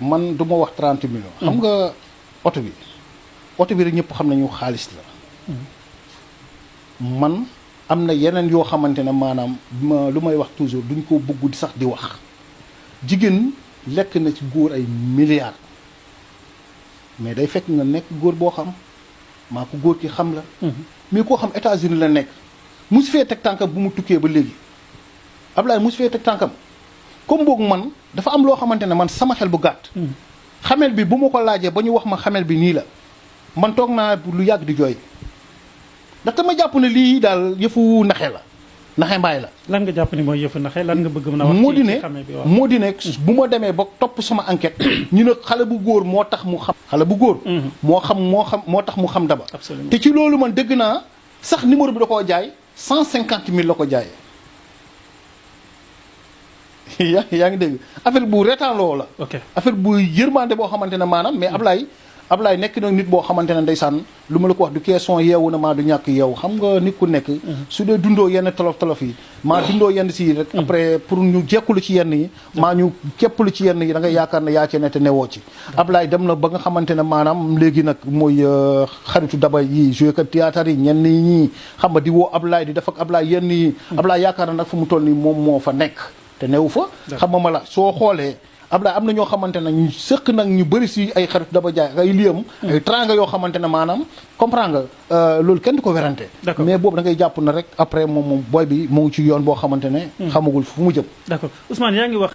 man du ma wax 30 millions. xam nga oto bi rek ñëpp xam nañu xaalis la. man am na yeneen yoo xamante ne maanaam lu may wax toujours duñ ko bëgg sax di wax jigéen lekk na ci góor ay milliards mais day fekk nga nekk góor boo xam maa ko góor ki xam la. mais koo xam États-Unis la nekk musu fee teg tànkam bu mu tukkee ba léegi Ablaye musu fee teg tànkam comme boog man dafa am loo xamante ne man sama xel bu gàtt. xamel bi bu ma ko laajee ba ñu wax ma xamel bi nii la man toog naa lu yàgg di jooy ndaxte ma jàpp ne lii daal yëfu naxe la naxe mbaay la. lan nga jàpp ni mooy yëfu naxe lan nga bëgg mën a wax ci xame bi moo di ne bu ma demee ba topp sama enquête ñu ne xale bu góor moo tax mu xam. xale bu góor. moo tax mu xam daba. te ci loolu man dëgg naa sax numéro bi da koo jaay 150 000 la ko jaayee. yaa ngi dégg affaire bu reetaanloo la. affaire bu yërmande boo xamante ne maanaam mais Ablaye nekk na nit boo xamante ne ndeysaan lu ma la ko wax du question yeewu na maa du ñàkk yeewu xam nga nit ku nekk. su dee dundoo yenn tolof yi maa dundoo yenn si rek. après pour ñu jekkulu ci yenn yi. maa ñu képpalu ci yenn yi da nga yaakaar ne yaa ci ne te newoo ci. Ablaye dem na ba nga xamante ne maanaam léegi nag mooy xaritu daba yi joué kat théâtre yi ñenn ñi xam nga di woo Ablaye di def ak Ablaye yenn yi. Ablaye yaakaar na nag fu mu toll nii moom moo fa nekk. te newu fa xam nga ma la soo xoolee Ablaye am na ñoo xamante ne ñu sëq nag ñu bëri si ay xarit daba jaay ay liyam ay tranga yoo xamante ne maanaam comprendre nga loolu kenn du ko werante mais boobu da ngay jàpp na rek après moom booy bi mu ngi ci yoon boo xamante ne xamagul fu mu jëm. D'accord Ousmane yaa ngi wax